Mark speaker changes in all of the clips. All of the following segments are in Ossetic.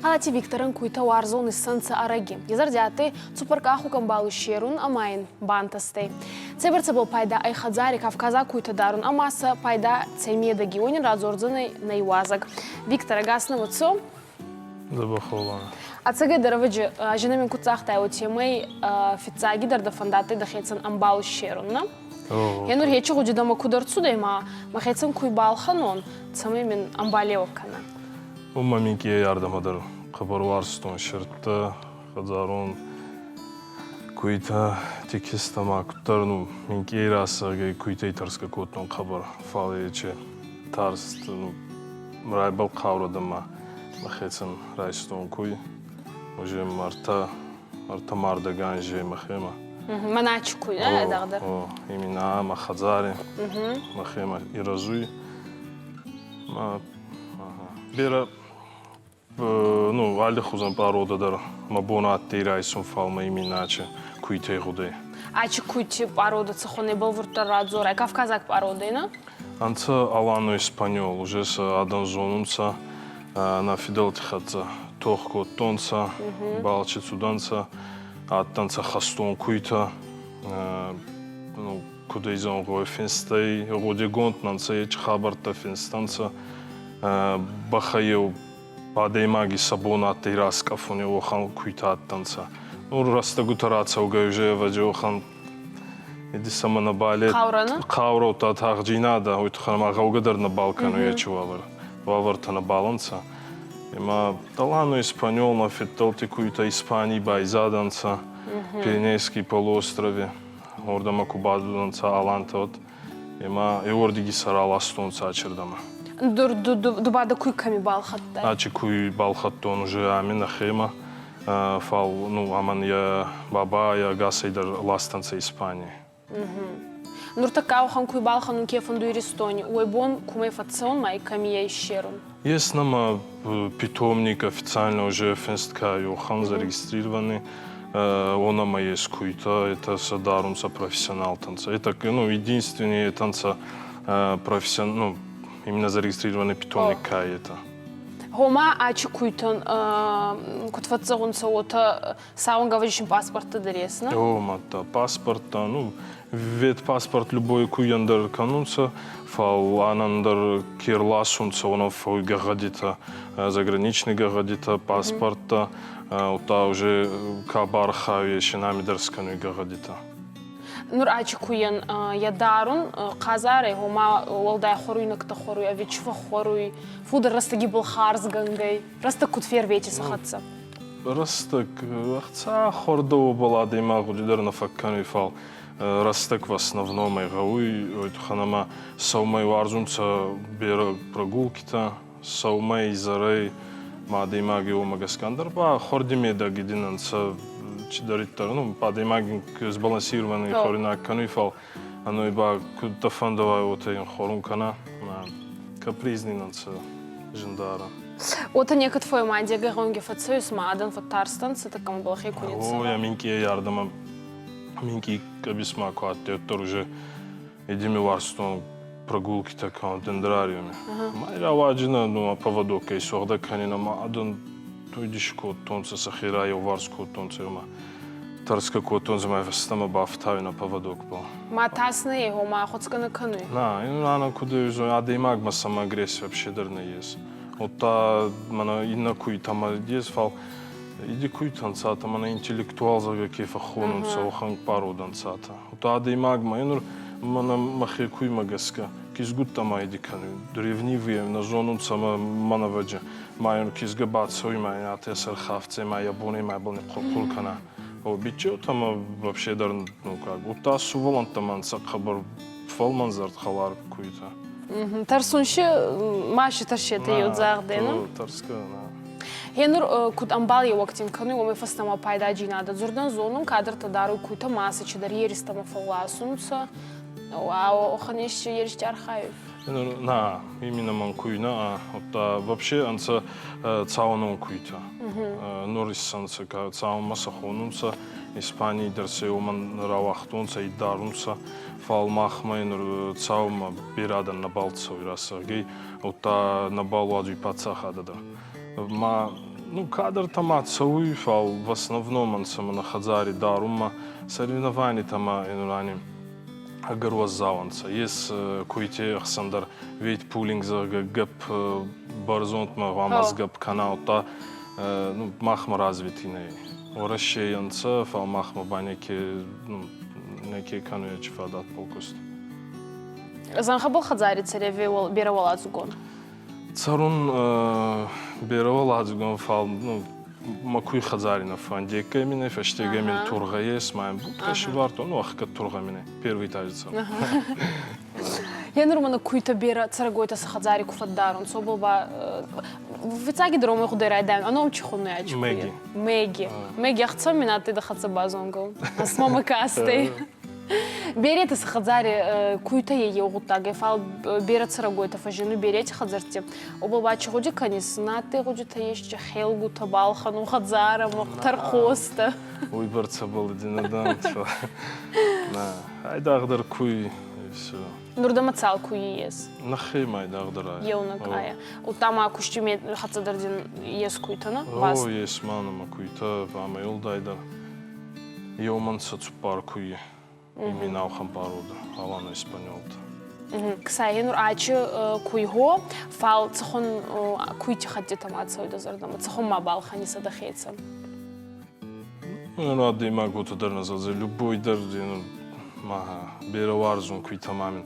Speaker 1: Алати Викторӕн куйтӕ уарзон иссӕнцӕ ӕрӕги. Е зӕрдиатӕй цуппӕркъахуг ӕмбал иссерун ӕма ин бантӕстӕй. Цӕйбӕрцӕбӕл пайда ӕй хӕдзари кавказаг куйтӕ дарун ӕма сӕ пайда цӕй медӕги, уони радзордзӕнӕй нӕ иуазӕг. Виктор, ӕгас нӕмӕ цо.
Speaker 2: Дзӕбӕх
Speaker 1: Ӕцӕгӕйдӕр ӕвӕджи ӕзинӕ мин куд загътай, уотемӕй фиццагидӕр дӕ фӕндадтӕй дӕхецӕн ӕмбал иссерун, нӕ? Енур ечи гъудидӕмӕ куд ӕрцудӕй ма мӕхецӕн куй балхӕнон, цӕмӕй мин ӕмбалеуӕг кӕна?
Speaker 2: Уымӕ минкъийӕй ардӕмӕ дӕр хъӕбӕр уарзтон сырдтӕ, хӕдзарон куйтӕ, тикистӕ ма куддӕр ну минкъийӕй рацӕгӕй куйтӕй тӕрсгӕ кодтон хъӕбӕр, фал ечи тарст ну райбӕл хъаурӕ ма мӕхецӕн райстон куй. Уже ӕртӕ мардӕгӕн же мӕхемӕ.
Speaker 1: Мӕнӕ куй, айдагъдӕр?
Speaker 2: О, именно мӕ хӕдзари мӕхемӕ ирӕзуй. Берӕ ну, аллихузӕн пъарода дӕр мӕ бон адтӕй райсун, фал мӕ именно куйтӕй гъудӕй.
Speaker 1: Ачи куйти пъарода цӕхуӕн бӕлвурддӕр радзорай? Кавказаг пъародӕй, на?
Speaker 2: Ӕнцӕ алано-испаньол, уже сӕ адӕн зонунцӕ, нӕ фидӕлти хӕццӕ тох кодтонцӕ, балчи цудӕнцӕ, адтӕнцӕ хӕстон куйтӕ, ну, куд ӕй зӕгъон, финстӕй гъудигонд нӕ нцӕ, ечи хабӕрттӕ финстӕнцӕ. Бӕхӕй-еу адӕймаги сӕ бон адтӕй раскъӕфун, уӕхӕн куйтӕ адтӕнцӕ. Нур рӕстӕгутӕ рацӕугӕй уже ӕвӕдзи уӕхӕн Эдисӕмӕ нӕбал
Speaker 1: Хъаурӕ
Speaker 2: хъаурӕ тагъджийнадӕ, уой туххӕн ма гъӕугӕ дӕр нӕбал кӕнуй ечи уавӕр. Уавӕртӕ нӕбал ӕнцӕ. Ӕма Талано Испаньол нӕ феддӕлти куйтӕ Испаний байзадӕнцӕ, Пиренейский полуострови. Уордӕмӕ ку бацудӕнцӕ алантӕ, уӕд ӕма еуӕрдиги сӕ раластонцӕ ачердӕмӕ.
Speaker 1: Ду ба дӕ куй кӕми балхӕдтай?
Speaker 2: Ачи куй балхӕдтон уже ами нӕхемӕ. Фал ну, амӕн йӕ баба йӕ ӕгасӕй дӕр ластӕнцӕ Испаний.
Speaker 1: Нуртӕккӕ ауӕхӕн куй балхӕнун ке фӕндуй Иристони, уой бон кумӕ фӕццӕун ма кӕми ӕй иссерун?
Speaker 2: Есть нама питомник официально уже финст ка Йохан зарегистрированный. Он ама есть куйта, это сӕ дарунцӕ профессионалтӕнцӕ. Это ну, единственный танца профессион, ну, именно зарегистрированный питомник ка это.
Speaker 1: Гъома ачи куйтӕн куд фӕццӕгъунцӕ, уотӕ сауӕнгӕ паспорттӕ дӕр ес, нӕ?
Speaker 2: О, мадта паспорттӕ, ну, ветпаспорт любой куйӕн дӕр кӕнунцӕ, фал анӕн дӕр ке рласунцӕ, уонӕн фӕууй гӕгъӕдитӕ, заграничный гӕгъӕдитӕ, паспорттӕ, удта уже ка бархауй, ес нами дӕр скӕнуй гӕгъӕдитӕ.
Speaker 1: Нур ачи куйӕн е дарун хъазарӕй, гъома уӕлдай хуӕруйнӕгтӕ хуӕруй ӕви чи фӕххуӕруй, фулдӕр рӕстӕги был харзгӕнгӕй, рӕстӕг куд фервети сӕ хӕццӕ?
Speaker 2: Рӕстӕг ӕхца хуӕрдӕуӕбӕл адӕймаг гъуди дӕр нӕ фӕккӕнуй, фал рӕстӕг в основном ӕй гъӕуй, уой туххӕн ӕма сӕумӕй уарзунцӕ берӕ прогулкитӕ, сӕумӕй изӕрӕй ма адӕймаги уомӕ гӕсгӕ ӕндӕр ба хуӕрди медӕги дин ӕнцӕ чидӕриддӕр, ну, адӕймаги сбалансированный хуӕруйнаг кӕнуй, фал ӕной ба куд дӕ фӕндӕуай, уотӕ ин хуӕрун кӕнӕ. Капризный ӕнцӕ зиндара.
Speaker 1: Уотӕ некӕд фӕймайдегӕ гъӕунги фӕццӕуис ма адӕн фӕттарстӕнцӕ, тӕккӕ мӕбӕл хе ку
Speaker 2: О, я минкъий ардӕмӕ минкъий къӕбисмӕ ку адтӕй, уӕддӕр уже Эдими уарзтон прогулкитӕ кӕнун дендрариуми. Ма рауаджи нӕ ну, поводоккӕй суӕгъдӕ кӕнин ӕма адӕн туйдис кодтонцӕ, сӕхе раеуварс кодтонцӕ ӕма тӕрсгӕ кодтонцӕ ма фӕстӕмӕ бафтауинӕ поводокбӕл.
Speaker 1: Ма тас нӕ гъома хуцгӕ нӕ кӕнуй?
Speaker 2: На, ана куд адӕймагмӕ сӕмӕ агрессия вообще дӕр нӕййес. Удта мӕнӕ иннӕ куйтӕмӕ ес, фал иди куйтӕн цатӕ мӕнӕ интеллектуал зӕгъгӕ ке фӕххонунцӕ, уӕхӕн пародӕн цатӕ. Удта адӕймагмӕ нур мӕнӕ мӕхе куймӕ гӕсгӕ кизгуттӕ ма иди кӕнуй. Ревнивые нӕ зонунцӕ мӕнӕвӕджи. Ма ин кизгӕ бацӕуй ма ин атӕ сӕр хафтдзӕй ма йӕ бонӕй ма ибӕл нихъхъур кӕна. О, биччеутӕмӕ вообще дӕр ну как, удта сувӕллӕнттӕмӕ ӕнцӕ хъӕбӕр фӕлмӕнзӕрдхӕлар куйтӕ.
Speaker 1: Тӕрсунси ма си тӕрсетӕ еудзагъдӕй, ну?
Speaker 2: Тӕрсгӕ, на.
Speaker 1: Гьенур куд ӕмбал-еуӕгтин кӕнуй, уомӕй фӕстӕмӕ пайдаджийнадӕ. Дзурдӕн зонун, кадртӕ даруй куйтӕ ма сӕ чидӕр еристӕмӕ фӕлласунцӕ. Уӕхӕн ести еристи архайуй?
Speaker 2: На, именно мӕн куй на, удта вообще ӕнцӕ цауӕнон куйтӕ. Нур иссӕнцӕ, цауӕнмӕ сӕ хонунцӕ, Испаний дӕр сӕ уомӕн рауагътонцӕ, иддарунцӕ. Фал махмӕ нур цаумӕ берӕ адӕн нӕбал цӕуй рӕсӕгӕй, удта нӕбал уадзуй паддзахадӕ дӕр. Ма Ну, кадӕртӕ ма цӕуй, фал в основном ӕнцӕ мӕнӕ хӕдзари дарунмӕ, соревнованитӕ ма инурани ӕгӕр уӕззау ӕнцӕ. Ес куйти ӕхсӕн дӕр вейтпулинг, зӕгъгӕ, гӕпп бӕрзондмӕ гъуамӕ сгӕпп кӕна, удта ну, махмӕ развити нӕй. Уӕрӕсей ӕнцӕ, фал махмӕ ба неке, ну, неке кӕнуй ечи фадат полкуст.
Speaker 1: Зӕнхӕбӕл хӕдзари цӕрӕ берӕуӕладзугон?
Speaker 2: Цӕрун берӕуӕладзугон, фал ну, мӕ куй хӕдзари нӕ фӕндеккӕй мин ӕй, фӕстегӕй мин тургъӕ ес, ма будкӕ сивардтон, ну, ӕхгӕд тургъӕ мин ӕй, первый этажи цӕрун.
Speaker 1: Е нур мӕнӕ куйтӕ берӕ цӕрӕгойтӕ сӕ хӕдзари ку фӕддарунцӕ, уобӕл ба фиццагидӕр уомӕй гъудӕй райдайун. А ном чи хуннуй ачи?
Speaker 2: Меги.
Speaker 1: Меги. Меги ӕхцӕ мин адтӕй дӕ хӕццӕ базонгӕ. Асмӕ кастӕй. Беретӕ сӕ хӕдзари куйтӕ еу гъуддагӕй, фал берӕ цӕрӕгойтӕ фӕззинуй берети хӕдзӕртти. Уобӕл ба чи гъуди кӕнис? Надтӕй гъудитӕ есчи хелгутӕ балхӕнун хӕдзарӕмӕ, тӕрхъостӕ.
Speaker 2: Уойбӕрцӕбӕл дин адӕм. На, айдагъдӕр куй и всё.
Speaker 1: Нур дӕмӕ цал куйи ес?
Speaker 2: Нӕхемӕ айдагъдӕр ай.
Speaker 1: Еунӕг ай. Удта ма кусти хӕццӕ дӕр дин ес куйтӕ, на?
Speaker 2: О, ес ма нӕмӕ куйтӕ, ӕма уӕлдайдӕр еумӕн сӕ цуппар куйи. Иминау хампарода, алана испаньолта.
Speaker 1: Ксайе нур ачи куйго, фал цӕхуӕн куйти хӕттитӕ ма цӕуй дӕ зӕрдӕмӕ, цӕхуӕн ма балхӕнисӕ дӕхецӕн?
Speaker 2: Ну, адӕймаг уотӕ дӕр нӕ зӕгъдзӕй, любой дӕр ма берӕ уарзун куйтӕ ма мин.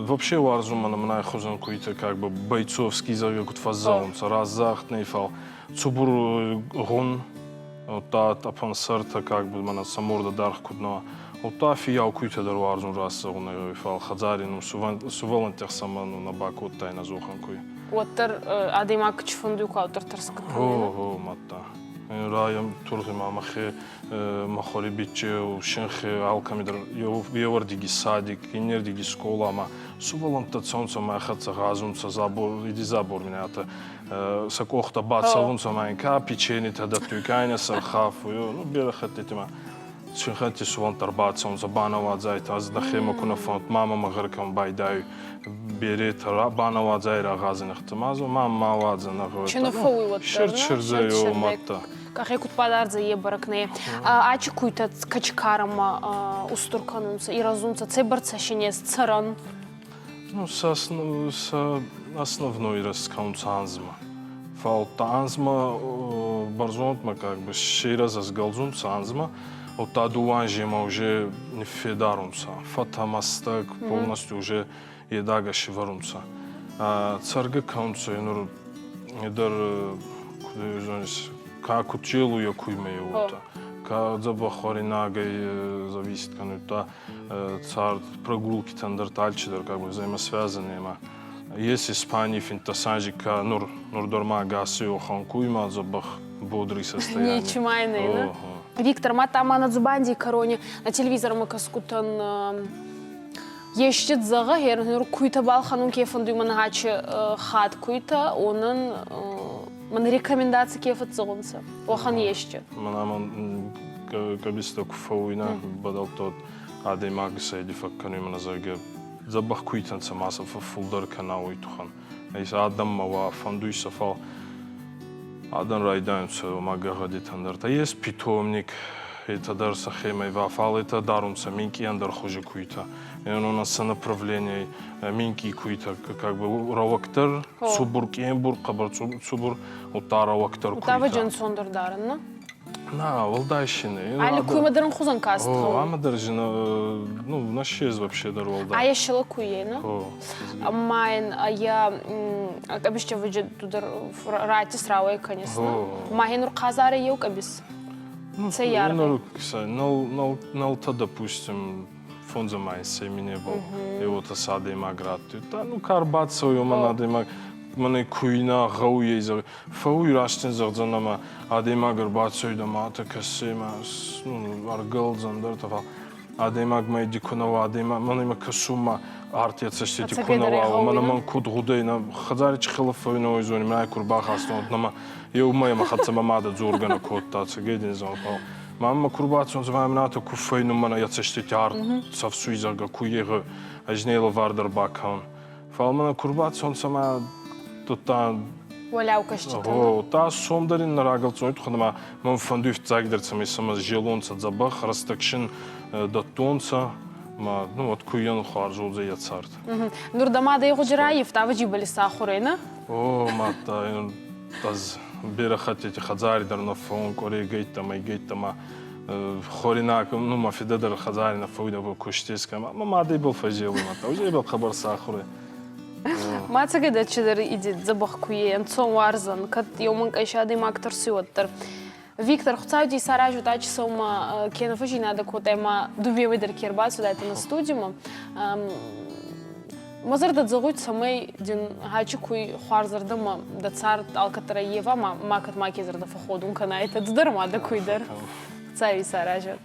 Speaker 2: Вообще уарзун мӕнӕ мӕнӕй хузӕн куйтӕ, как бы бойцовский, зӕгъгӕ, куд фӕззӕгъунцӕ, разагъд нӕй, фал цубур гъун, удта тъӕпӕн сӕртӕ, как бы мӕнӕ сӕ мордӕ даргъ куд нӕ уа. Удта фиййау куйтӕ дӕр уарзун рацӕгъун, фал хӕдзари ну, сувӕллӕнтти ӕхсӕнмӕ ну, нӕ бакодтайнӕ дзохӕн куй.
Speaker 1: Уӕддӕр адӕймаг чи фӕндуй ку уӕддӕр тӕрсгӕ
Speaker 2: кӕнуй. О, мадта. Райӕм тургъи ма мӕхе мӕ хори биччеу, синхи алкӕмидӕр еуӕрдиги садик, иннердиги скъола ма сувӕллӕнттӕ цӕунцӕ мӕ хӕццӕ гъазунцӕ забор, иди забор мин атӕ сӕ къохтӕ бацӕвунцӕ ма ин ка печенитӕ дӕттуй, ка ин сӕр хафуй, ну берӕ хӕттити ма синхӕнтти сувӕллӕнттӕ ӕрбацӕунцӕ, банауадзайтӕ, ӕз дӕхемӕ ку нӕ фӕнд, мамӕ мӕ гъӕр кӕм байдайуй, беретӕ банауадзай рагъазинӕгтӕ, ма ма ма уадзӕ нӕ гъӕуй.
Speaker 1: Чи нӕ фӕууй уӕддӕр?
Speaker 2: Шерд-шердзӕй мадта.
Speaker 1: Къахе куд падардзӕ е бӕрӕг нӕ. Ачи куйтӕ качкарама устур кӕнунцӕ, ирӕзунцӕ, цӕйбӕрцӕ си нез цӕрӕн?
Speaker 2: Ну, сӕ основной рост кӕнунцӕ анзмӕ. Фал анзмӕ бӕрзондмӕ как бы се разӕзгӕлдзунцӕ анзмӕ, удта дууӕ анземӕ уже ниффедарунцӕ. Фӕтӕмӕстӕг полностью уже едагӕ сивӕрунцӕ. Цӕргӕ кӕнунцӕ нур дӕр куд зонис, ка куд челуй куймӕ уотӕ. Ка дзӕбӕх хуӕринагӕй зависит кӕнуй, цард прогулкитӕн дӕр алчидӕр как бы взаимосвязаны ма ес Испании 15 анзи ка нур нур дӕр ма ӕгасей охӕн куйма дзӕбӕх бодрый состояние.
Speaker 1: Нечимайный, на? Виктор, ма та ма на дзубандий кӕрони на телевизормӕ кӕсгутӕн ести зӕгъӕ, нур куйтӕ балхӕнун ке фӕндуй мӕн гьачи хат куйтӕ, онӕн мӕн рекомендаци ке фӕццӕгъунцӕ, уӕхӕн ести.
Speaker 2: Мӕнӕ мӕн къӕбистӕ ку фӕууина, бадӕлттӕ адӕймаг сайди фӕккӕнуй мӕнӕ зӕгъгӕ, дзӕбӕх куйтӕн сӕ ма сӕ фӕффулдӕр кӕна уой туххӕн. Адӕммӕ уа фӕндуй сӕ, фал адӕн райдайунцӕ ма гӕгъӕдитӕн дӕр. Та ес питомник, етӕ дӕр сӕхемӕ ва, фал етӕ дарунцӕ минкъий ӕндӕр хузи куйтӕ. У нас направление минкъий куйтӕ, как бы рӕуӕгдӕр, цубур къембур, хъӕбӕр цубур, удта рӕуӕгдӕр куйтӕ.
Speaker 1: Удта ӕнцондӕр дарӕн, на?
Speaker 2: На, уӕлдай си нӕ.
Speaker 1: Али куймӕ дӕр хузӕн каст
Speaker 2: гъӕуй. Ама дӕр жина, ну, нашез вообще дӕр уӕлдай.
Speaker 1: А я шила куйе, на? Ма я къӕбисче ваджи дудер ратис рауай конечно. Ма хенур хъазаре еу къӕбис.
Speaker 2: Це яргъ. Ну, нӕлтӕ, допустим, фондзӕмӕй семине был. И вот адӕймаг радтуй. Та, ну, ка ӕрбацӕуй, уомӕн адӕймаг мӕнӕ куйна гъӕуй ей зӕгъ. Фӕууй растин зӕгъдзӕн ӕма адӕймаг ӕрбацӕуй ӕма атӕ кӕсей ма ну, ӕргӕлдзӕн дӕр фал адӕймагмӕ иди ку нӕ уа, адӕймаг мӕнӕ кӕсунмӕ арт йӕ цӕстити ку нӕ уа, мӕнӕ мӕн куд гъудӕй, нӕ хӕдзари чи хелӕ фӕууй, уой зони, мӕ ку рбахастон, нӕ ма еу мӕйӕ мӕ хӕццӕ мӕ мадӕ дзоргӕ нӕ кодта, цӕгӕй зӕгъ, фал мамӕ ку рбацӕунцӕ, мӕ ата ку фӕйнун, мӕнӕ йӕ цӕстити арт цӕфсуй, зӕгъгӕ, ку егъ, ӕз не лӕвар дӕр бакӕун. Фал мӕнӕ ку рбацӕунцӕ ма тудта
Speaker 1: Уӕлӕу кӕсджытӕн.
Speaker 2: Гъо, та сом дӕр ин рагӕлцой туххӕн ӕма мӕн фӕндуй фиццагдӕр, цӕмӕй сӕмӕ зелонцӕ дзӕбӕх, рӕстӕг син дӕттонцӕ, ма ну вот куййӕн хуарз уодзӕй ӕ цард.
Speaker 1: Нур дӕ мадӕ гъуди раййивта, ӕвӕджи бали сахур ӕй, нӕ?
Speaker 2: О, мадта ӕз берӕ хӕттити хӕдзари дӕр нӕ фӕуун къуӕрегӕйттӕ, мӕйгӕйттӕ ма хоринаг, ну, мӕ фидӕ дӕр хӕдзари нӕ фӕууидӕ, кустесгӕ, ма мадӕ ибӕл фӕззелуй, мадта ибӕл хъӕбӕр сахур ӕй.
Speaker 1: Ма цӕгӕдӕр чидӕр иди дзӕбӕх ку е, ӕнцон уарзӕн, кӕд еу мӕнкъӕй сӕ адӕймаг тӕрсуй, уӕддӕр. Виктор, Хуцауди исаразут ачи сӕумӕ кенӕ фӕззийнадӕ кодта ӕма дууемӕй дӕр ке ӕрбацудайтӕ нӕ студимӕ. Мӕ зӕрдӕ зӕгъуй, цӕмӕй дин гьӕчи куй хуарзӕрдӕмӕ дӕ цард алкӕддӕр ӕййева ма макӕд маке зӕрдӕ фӕхходун кӕнайтӕ, ду дӕр ма дӕ куй дӕр. Хуцауи исаразӕд.